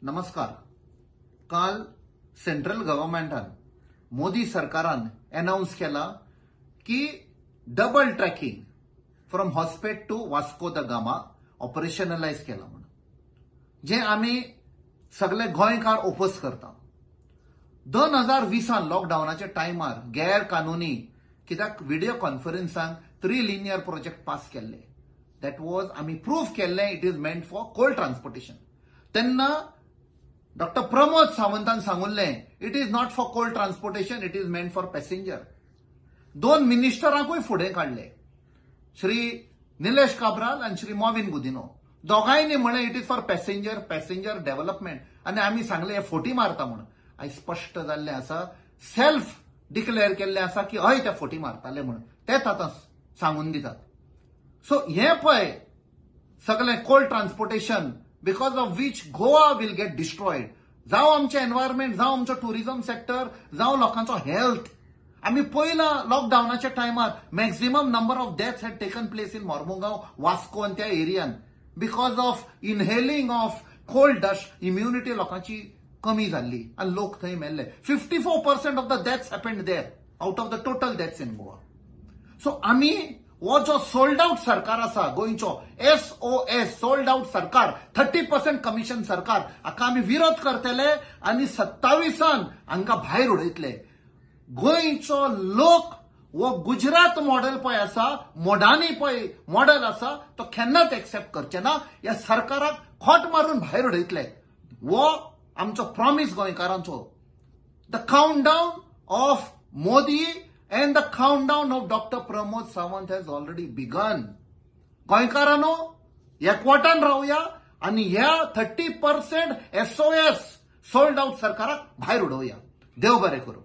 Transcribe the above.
नमस्कार. काल सेंट्रल गव्हर्मेंटान, मोदी सरकारान अनाऊन्स केला की double tracking from Hospet to Vasco da Gama operationalise केला म्हणून, जे आमी सगळे गोंयकार ओपोज करता. 2020 लॉकडावनाच्या टायमार गैर कानुनी कित्याक व्हिडिओ कॉन्फरन्सांक 3 लिनियर प्रोजेक्ट पास केल्ले. That was आमी प्रूफ केल्ले it is meant for coal transportation. तेन्ना डॉक्टर प्रमोद सावंतान सांगुल्लें it is not for coal transportation, it is meant for passenger. 2 मिनिस्टरांकूय फुडें काडले, श्री निलेश काब्राल आनी श्री मॉविन गुदिनो. दोगांयनी म्हणलें it is for passenger, passenger development. आनी आमी सांगलें हे फोटी मारता म्हणून. आयज स्पश्ट जाल्लें आसा, सेल्फ डिक्लेअर केल्लें आसा की हय ते फोटी मारताले म्हणून, तेच आतां सांगून दितात. सो हें पळय सगळें coal transportation because of which Goa will get destroyed. जावं आमचें एनवायरमेंट, जावं आमचो टुरिझम सेक्टर, जावं लोकांचो हेल्थ. आमी पयला लॉकडावनाच्या टायमार maximum number of deaths had taken place in Mormugao, Vasco आनी त्या एरियान because of inhaling of coal dust. Immunity लोकांची कमी जाल्ली आनी लोक थंय मेल्ले. 54% of the deaths happened there out of the total deaths in Goa. So आमी हो जो सोल्ड आउट सरकार आसा गोंयचो, SOS sold out सरकार, 30% कमिशन सरकार, हाका आमी विरोध करतले आनी 27 हांकां भायर उडयतले. गोंयचो लोक हो गुजरात मॉडेल पळय आसा, मोडानी पळय मॉडेल आसा, तो केन्नाच एक्सेप्ट करचे ना. ह्या सरकाराक खोट मारून भायर उडयतले. हो आमचो प्रॉमीस गोंयकारांचो. The countdown of Modi and the countdown of Doctor Pramod Sawant has already begun. गोंयकारांनो एकवटान रावया आनी ह्या 30% SOS sold out सरकाराक भायर उडोवया. देव बरें करूं.